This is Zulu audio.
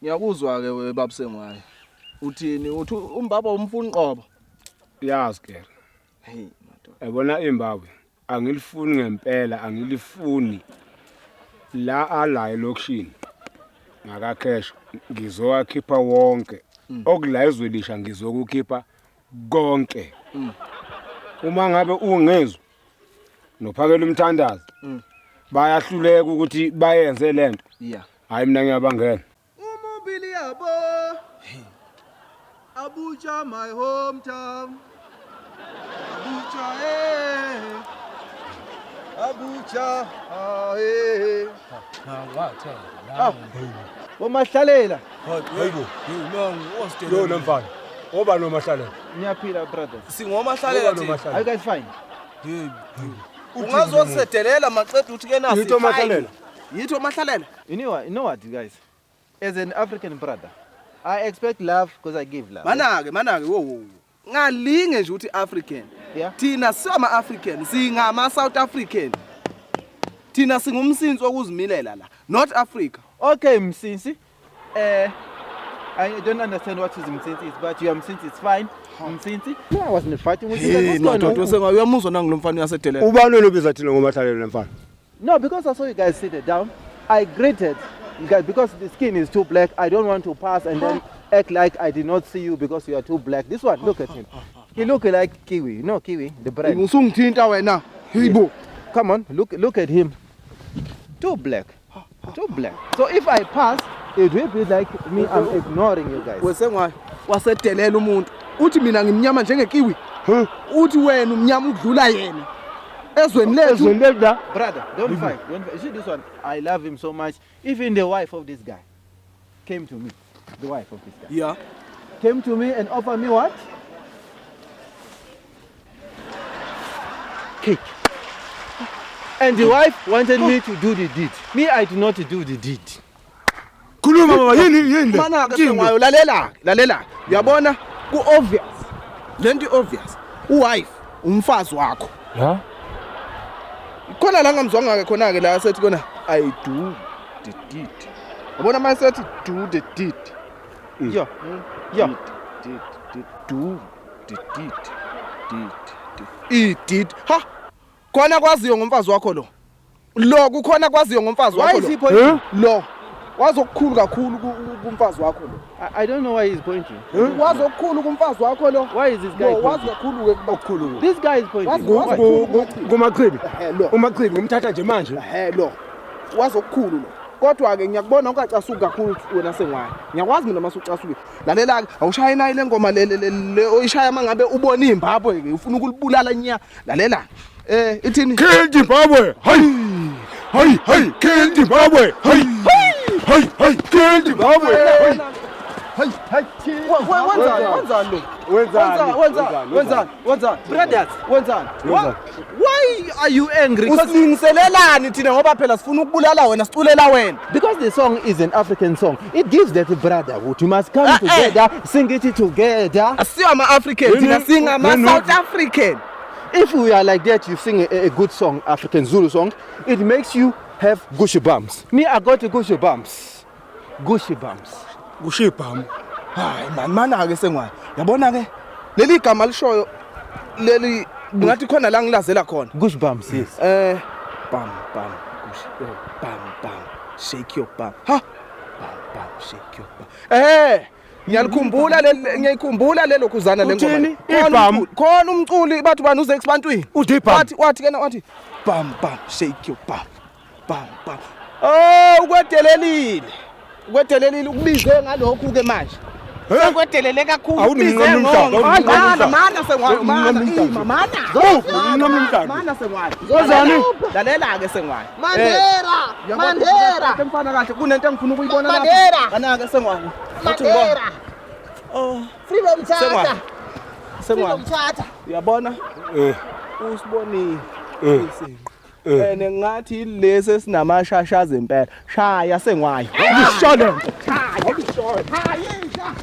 Ngiyakuzwa ke we babusengwayo. Uthini? Uthi umbaba umfuni qobo. Yazi ke. Hey madoda. Yabona iMbawe angilifuni ngempela angilifuni la ala elokishini ngakacash ngizowakhipha wonke okula ezwelisha ngizokukhipha konke uma ngabe ungezwa nophakela umthandazo bayahluleka ukuthi bayenze lento Yeah. hayi mina ngiyabangena Umubili yabo. Abuja my hometown. Abuja eh. Abuja ah eh. Bomahlalela. Hayibo. Nangu lo nomfana oba nomahlalela Ngiyaphila brothers. Singomahlalela thina. Are you guys fine? Ungazosedelela maqeda uthi ke nasi. Yithi omahlalela. Yithi omahlalela. You know what? You know what, guys? As an African brother, I expect love because I give love. Mana ke mana ke wo wo. Ngalinge nje uthi African. Yeah. Thina siyama African, singama South African. Thina singumsinsi wokuzimilela la, not Africa. Okay, Msinsi. I don't understand what is Msinsi is, but you are Msinsi, it's fine. Msinsi. No, I wasn't fighting with you guys. Hey What's going madoda on? usengayo uyamuzwa nangu lo mfana uyasedelela. ubani wena obiza thina ngomahlalela mfana No, because I saw you guys seated down, I greeted you guys because the skin is too black. I don't want to pass and then act like I did not see you because you are too black. This one, look at him. He look like kiwi. You know kiwi, the brand. Usungithinta wena. Hayibo. Come on, look at him. Too black. Too black. So if I pass, it will be like me, I'm ignoring you guys. Wesengwayo wasedelela umuntu. Uthi mina ngimnyama njengekiwi. Uthi wena umnyama udlula yena. Ezweni lethu. ezweni lethu la Brother, don't fight. Don't fight. You see this one? I love him so much. Even the wife of this guy came to me. The wife of this guy. Yeah. Came to me and offered me what? Cake. And the wife wanted me to do the deed. Me, I did not do the deed. khuluma baba yini yini le? Mana ke Yini le? sengwayo lalela ke lalela. Uyabona ku obvious. Lento obvious. Uwife umfazi wakho. Ha? Khona la ngamzwanga ke khona ke la sethi khona I do the deed. Yabona manje sethi do the deed. Yeah. Yeah. Did did do the deed. Did did. I did. Ha. Khona kwaziyo ngomfazi wakho lo. Lo kukhona kwaziyo ngomfazi Why wakho is he lo. pointing? Lo. Wazi okukhulu kakhulu kumfazi wakho lo. I don't know why he's pointing. Wazi okukhulu kumfazi wakho lo. Why is this guy Lo wazi pointing? kakhulu ke okukhulu. This guy is pointing. Wazi- Why? Kumachibi Eh lo. umachibi ngimthatha nje manje Ehe lo. Wazi okukhulu lo. Kodwa ke ngiyakubona ungacasuki kakhulu wena sengwayo. Ngiyakwazi mina mase ucasuke. Lalela ke awushaye nayi le ngoma le le oyishaya mangabe ubona iZimbabwe ke ufuna ukulibulala nya. Lalela. Ithini? Kill Zimbabwe hey hey hey kill Zimbabwe hey hey hey kill Zimbabwe hey Hey, hey, Wenzani? Wenzani lo? Wenzani? Wenzani? Wenzani? Wenzani? Brothers, Wenzani? why are you angry? Usilungiselelani thina ngoba phela sifuna ukubulala wena siculela wena. Because the song is an African song, it gives that brotherhood. You must come together, sing it together. Asiyo ama-African thina singama-South African. If we are like that, you sing a good song, African Zulu song, it makes you have goosebumps. Me, I got goosebumps. Goosebumps. Kushibhamu Hayi man mana ke sengwayo. Yabona ke leli gama lishoyo leli ngathi khona la ngilazela khona. Goosebumps, yes. Bam bam gush bam bam shake your bum. Ha bam bam shake your bum. Ngiyalikhumbula leli ngiyayikhumbula lelo khuzana le ngoma. Uthini? Khona Ibhamu? khona umculi bathi bani uze eksibantwini. Uthi ibhamu? Wathi wathi kena wathi bam bam shake your bum. Bam bam. Oh ukwedelelile. Ukwedelelile ukubize ngalokhu ke manje. Sekwedelele kakhulu. Awunimnqamla ukubize umhlaba, ngo- awunimnqamla Mana umhlaba. mana sengwayo mana Awunimnqamla ima mana. Awunimnqamla umhlaba. Mana sengwayo. Wenzani? Lalela ke sengwayo. Mandela! Mandela! Mfana kahle kunento engifuna ukuyibona lapha. Mandela! Kana ke sengwayo. Uthi ngibona. Mandela! Oh, Freedom Charter! Sengwayo. Sengwayo. Freedom Charter! Uyabona? Eh Usibonile. Eh. Isinqa. Ene ngathi lesi esinamashashaza impela. Shaya sengwayo. Usho lento. Shaya. Shaya.